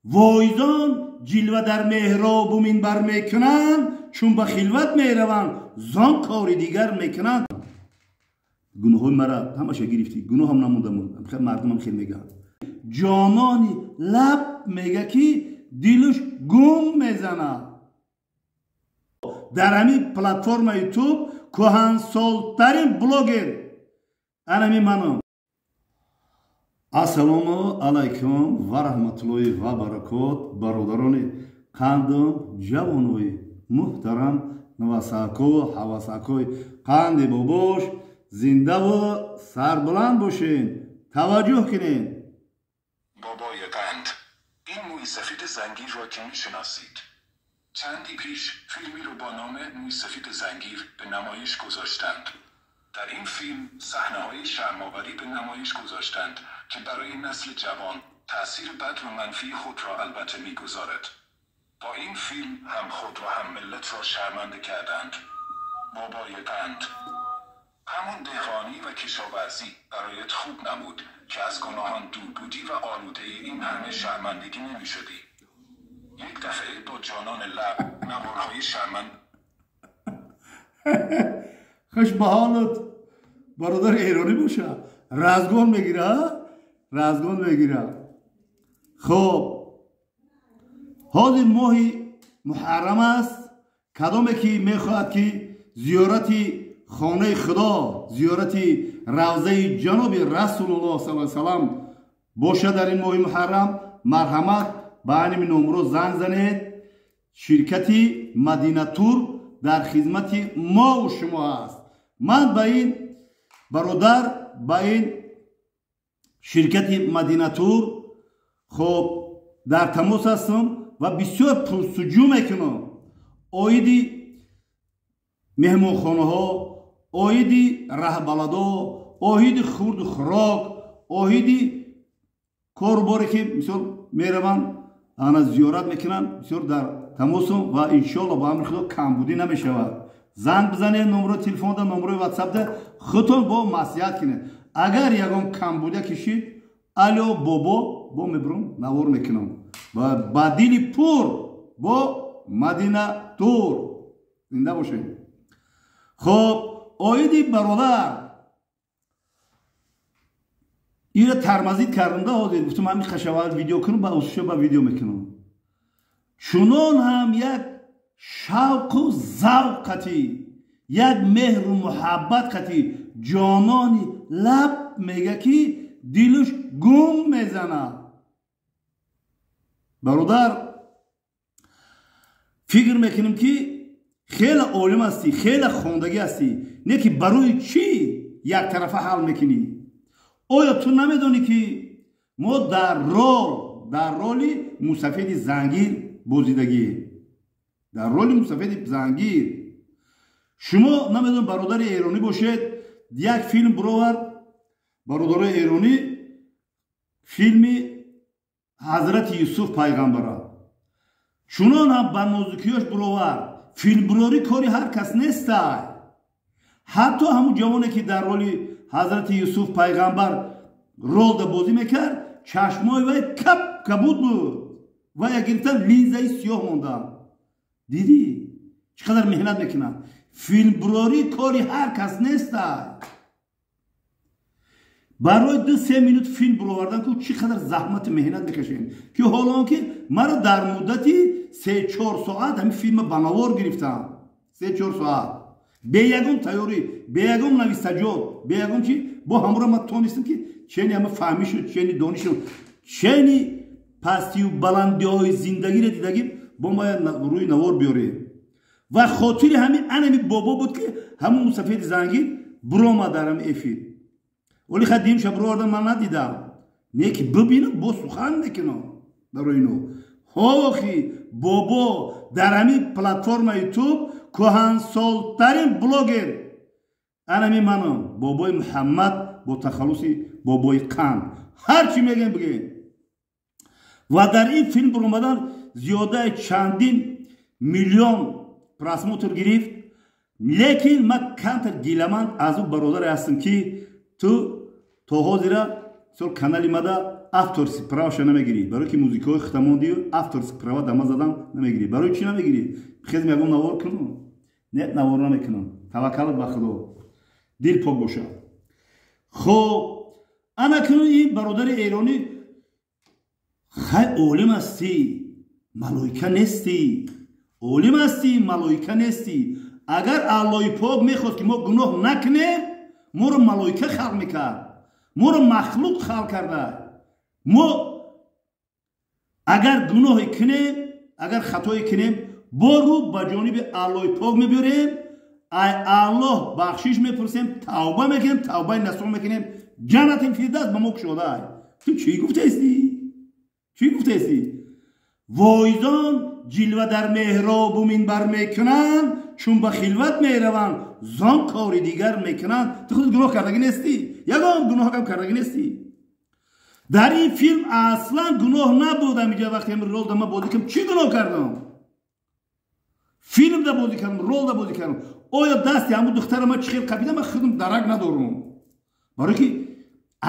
Воизон ҷилва дар меҳробу минбар мекунанд, чун ба хилват мераванд, зон кори дигар мекунанд. Гуноҳои мара ҳамаша гирифтӣ, гуноҳам намондаму мардумам хел мегӯянд. Ҷонони лаб мега, ки дилуш гум мезанад. Дар ҳамин платформа Ютуб кӯҳансолтарин блогер анами манам. Ассалому алайкум ва раҳматуллоҳи ва баракот, бародарони қандум, ҷавонои муҳтарам, навасако, ҳавасакои қанди бобош, зиндаву сарбуланд бошен. Таваҷҷӯҳ кунед. Бобои қанд, ин мӯйсафиди зангирро ки мешиносид? Чанди пеш филмеро бо номи мӯйсафиди зангир ба намоиш гузоштанд. Дар ин филм саҳнаҳои шармоварӣ ба намоиш гузоштанд, ки барои насли ҷавон таъсири бад ва манфии худро албатта мегузорад. Бо ин филм ҳам худ ва ҳам миллатро шарманда карданд. Бобои қанд, ҳамон деҳқонӣ ва кишоварзӣ бароят хуб набуд, ки аз гуноҳон дур будӣ ва олудаи ин ҳама шармандагӣ намешудӣ. Як дафъа бо ҷонони лаб наворҳои шарманд Хуш ба ҳолат, бародари эронӣ боша, разгон мегира, разгон мегира. Хоб, ҳозир моҳи муҳаррам аст. Кадоме ки мехоҳад, ки зиёрати хонаи Худо, зиёрати равзаи ҷаноби Расулуллоҳ саллаллоҳу алайҳи васаллам бошад дар ин моҳи муҳаррам, марҳамат, ба аними номро занг занед. Ширкати Мадинатур дар хизмати мову шумо аст. Ман ба ин бародар, ба ин ширкати Мадинатур хоб дар тамос ҳастам ва бисёр пурсуҷӯ мекунам оиди меҳмонхонаҳо, оиди раҳбаладо, оиди хурду хӯрок, оиди коруборе, ки мисол мераванд, ана зиёрат мекунанд. Бисёр дар тамосам ва иншоалло ба амри Худо камбудӣ намешавад. Занг бизанед, номрои телефонда, номрои ватсапда худтон бо маслиҳат кунед. Агар ягон камбудия кишид, алё бобо, бо мебурам, навор мекунам ба дили пур бо Мадина Тур. Зинда бошед. Хоб, оиди бародар ира тармазид кардамда, ҳозир гуфтам, ҳамин хашават видео кунам, ба усуша ба видео мекунам. Чунон ҳам як шавқу завқ қати, як меҳру муҳаббат қати ҷонони лаб мега, ки дилуш гум мезанад. Бародар, фикр мекунем, ки хеле олим ҳастӣ, хеле хондагӣ ҳастӣ, не ки барои чӣ яктарафа ҳал мекунӣ? Оё ту намедонӣ, ки мо дар роли мусафеди зангир бозидагием? Дар роли мусафеди зангир шумо намедонам, бародари эронӣ бошед, як филм буровард бародарои эронӣ, филми Ҳазрати Юсуф пайғамбара. Чунон ҳам ба нозукиёш буровард. Филмбурорӣ кори ҳар кас нестай. Ҳатто ҳамун ҷавоне, ки дар роли Ҳазрати Юсуф пайғамбар ролда бозӣ мекард, чашмои вай кап кабуд буд, вая гирифтан, линзаи сиёҳ монданд. Дидӣ, чӣ қадар меҳнат мекунад? Филмбурорӣ кори ҳар кас нестай. Барои 2-3 минут филм буровардан ку чӣ қадар заҳмату меҳнат мекашем, ки ҳоло он ки маро дар муддати 3-4 соат ҳамин филма ба навор гирифтам. 3-4 соат бе ягон тайёрӣ, бе ягон навистаҷот, бе ягон чи, бо ҳамура ман тонистам, ки чени ҳама фаҳмишу, чени донишу, чени пастию баландиҳои зиндагиро дидагим, бо ма рӯи навор биёрем. Ва хотири ҳамин анами бобо буд, ки ҳамун мусафеди зангир буромад дар ҳами эфир. Вале ха димша буровардан, ман надидам, не ки бибинам, бо сухан мекунам барои ино. Ҳохи бобо, дар ҳамин платформа Ютуб кӯҳансолтарин блогер анами манам, бобои Муҳаммад бо тахаллуси бобои қанд. Ҳар чӣ мегӯем, бигӯем. Ва дар ин филм буромадан зиёдаи чандин миллион просмотр гирифт. Лекин ман камтар гиламанд аз ӯ бародаре ҳастам, ки ту то ҳозира мисол канали мада Авторский права ша намегирӣ, барои ки музикаҳои хитамондию авторский права дама задам намегирӣ. Барои чӣ намегирӣ? Хезм ягон навор куну. Не, навор намекунам. Таваккалат ба Худо, дил пок бошад. Хоб, ана кунун ин бародари эронӣ, хай, олим ҳастӣ, малоика нестӣ. Олим ҳастӣ, малоика нестӣ. Агар Аллоҳи пок мехост, ки мо гуноҳ накунем, моро малоика халқ мекард? Моро махлуқ халқ карда. Мо агар гуноҳе кунем, агар хатое кунем, бору ба ҷониби Аллоҳи пок мебиёрем, ай Аллоҳ бахшиш мепурсем, тавба мекунем, тавбаи насӯҳ мекунем, ҷаннати фирдавс ба мо кушодаай. Ту чӣ гуфтаистӣ? Чӣ гуфтаистӣ? Воизон ҷилва дар меҳробу минбар мекунанд, чун ба хилват мераванд, зон кори дигар мекунанд. Ту худ гуноҳ кардагӣ нестӣ, ягон гуноҳ кардагӣ нестӣ. Дар ин филм аслан гуноҳ набуд. Амиҷа вақте рол да ма бозӣ кардам, чӣ гуноҳ кардам? Филм да бозӣ кардам, рол да бозӣ кардам. Оё дасти ҳамун духтара ма чӣ хел қапидам, ман худам дарак надорам, барое ки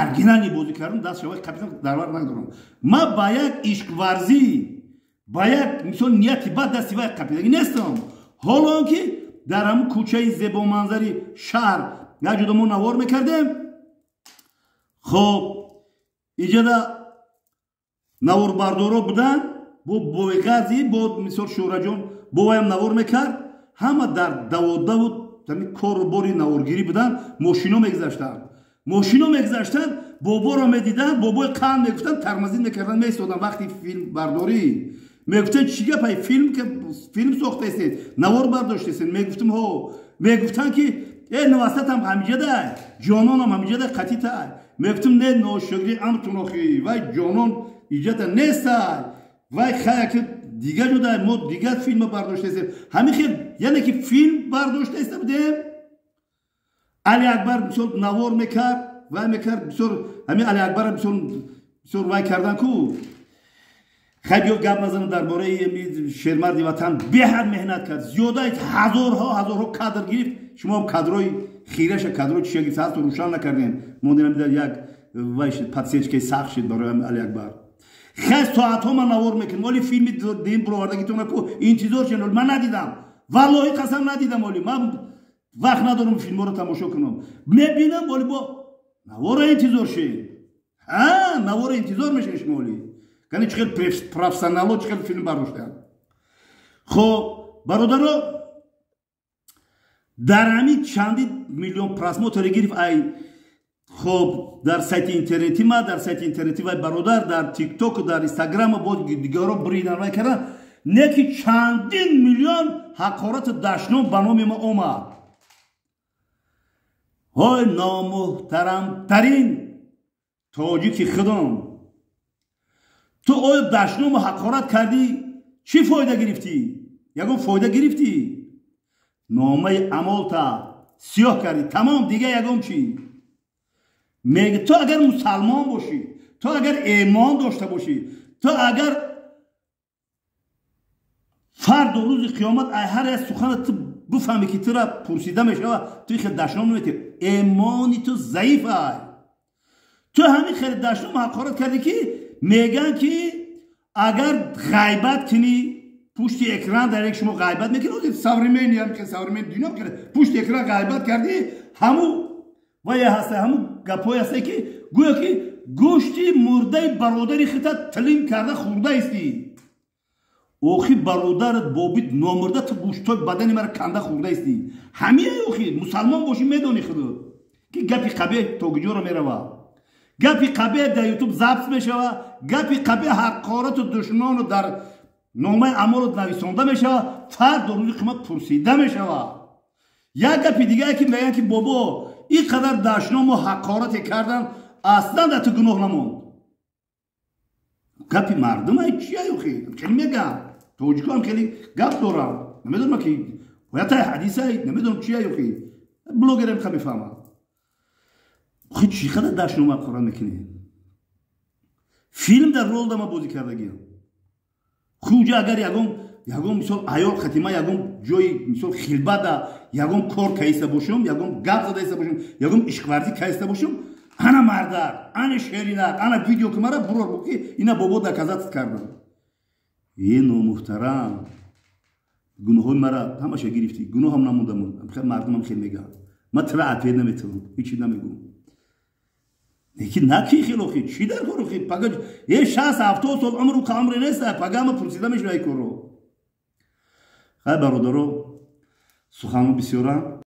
оригинальный бозӣ кардам. Даст шавай қапидам, дарак надорам. Ма ба як ишқварзӣ, ба як мисол нияти бад дасти вай қапидагӣ нестам. Ҳоло он ки дар ҳамун кӯчаи зебоманзари шаҳр як ҷудо мо навор мекардем. Хоб, иҷода наворбардоро буданд бо бойғази, бо мисол Шӯраҷон, бо ваям навор мекард. Ҳама дар даводаву кору бори наворгирӣ буданд. Мошино мегузаштанд, мошино мегузаштанд, боборо медиданд, бобои қанд мегуфтанд, тормозить мекарданд, меистоданд. Вақти филмбардорӣ мегуфтанд: «Чӣ гапай, филм сохтаистед, навор бардоштаистед?» Мегуфтам: «Ҳо». Мегуфтанд, ки э, навасатам ҳамиҷадай, ҷононам ҳамиҷадай, қатитай. Мегуфтам: «Не, ношукри амтун, охи вай ҷонон иҷада нестай, вай хаяки дига ҷудай, мо дигар филма бардоштаистем». Ҳамин хел, яъне ки филм бардоштаиста будем. Али Акбар бисёр навор мекард, вай мекард бисёр. Ҳамин Али Акбара бисёр бисёр вай кардан ку. Хай, биё гап назанам дар бораи шермарди ватан. Беҳад меҳнат кард, зиёдаи ҳазорҳо, ҳазорҳо кадр гирифт. Шумо кадрои хираша, кадрои чиша гирифт, ҳасту рӯшан накардем. Мондем, як вай шид, подсечка и сахт шид барои Али Акбар. Хай, соатҳо ман навор мекунем. Оли филми дим бировардагитона ку, интизор шен. Ман надидам, валлоҳи қасам, надидам. Оли ман вақт надорам филмҳоро тамошо кунам. Мебинам оли, бо навора интизор шед. Навора интизор мешед шумо. Оли кани чӣ хел профессионало, чӣ хел филм бардоштаанд. Хоб, бародаро, дар ҳамин чанди миллион просмотр е гирифт. Ай хоб, дар сайти интернети ма, дар сайти интернети вай бародар, дар Тиктоку, дар Инстаграма, бо дигаро бридан, вай кардан. Не ки чандин миллион ҳақорату дашном ба номи ма омад. Ҳой, номуҳтарамтарин тоҷики худом, ту оё дашному ҳақорат кардӣ, чӣ фоида гирифтӣ? Ягон фоида гирифтӣ? Номаи амолта сиёҳ кардӣ, тамом, дига ягон чӣ? Ту агар мусалмон бошӣ, ту агар эмон дошта бошӣ, ту агар фарду рӯзи қиёмат ай ҳар як сухана ту бифаҳмӣ, ки тура пурсида мешава, ту хел дашном наметӣ. Эмони ту заиф ай. Ту ҳамин хеле дашном ҳақорат кардӣ, ки мегӯянд, ки агар ғайбат кунӣ пушти экран, дар як шумо ғайбат мекунед, современный, современный дунё, пушти экран ғайбат кардӣ, ҳаму вая ҳаста, ҳаму гапҳое ҳаста, ки гӯё ки гӯшти мурдаи бародари хита тилим карда хӯрдаистӣ. Охи, бародарат бобит номурда, ту гӯштҳои бадани мара канда хӯрдаистӣ. Ҳамин охи мусалмон бошӣ, медонӣ худот, ки гапи қабеҳ то куҷоро меравад. Гапи қабеҳ дар Ютуб запись мешава, гапи қабеҳ, ҳақорату душмону дар номаи амолот нависонда мешава, фард рӯзи қимат пурсида мешава. Як гапи дигае, ки мегӯянд, ки бобо ин қадар дашному ҳақорате кардан, аслан дар ту гуноҳ намонд. Гапи мардум ай чия? Охи хеле мегӯям, тоҷикоам хеле гап дорам, намедонам ки оятай ҳадисай, намедонам чия. Охи блогерам ха мефаҳмам. Охи, чӣ қадар дашному ҳақорат мекунӣ? Филм дар рол дама бозӣ кардагиам. Хуҷа агар ягон мисол аёл хатима, ягон ҷои мисол хилбада ягон кор каиста бошум, ягон гап задаиста бошум, ягон ишқварзӣ каиста бошум. Ана мардак, ана шеринак, ана видео ки мара бурор бу, ки ина бобо доказать кардам. Е, номуҳтарам, гуноҳои мара ҳамаша гирифтӣ, гуноҳам намондам. Мардумам хел мегӯянд, ман тира ответ наметавам, ҳечи намегӯм. Лекин наки хелохи чӣ дар корохи пага е 60-70 сол умру қамре нест, пага ма пурсида мешавай корро. Хай, бародаро, суханҳо бисёрам.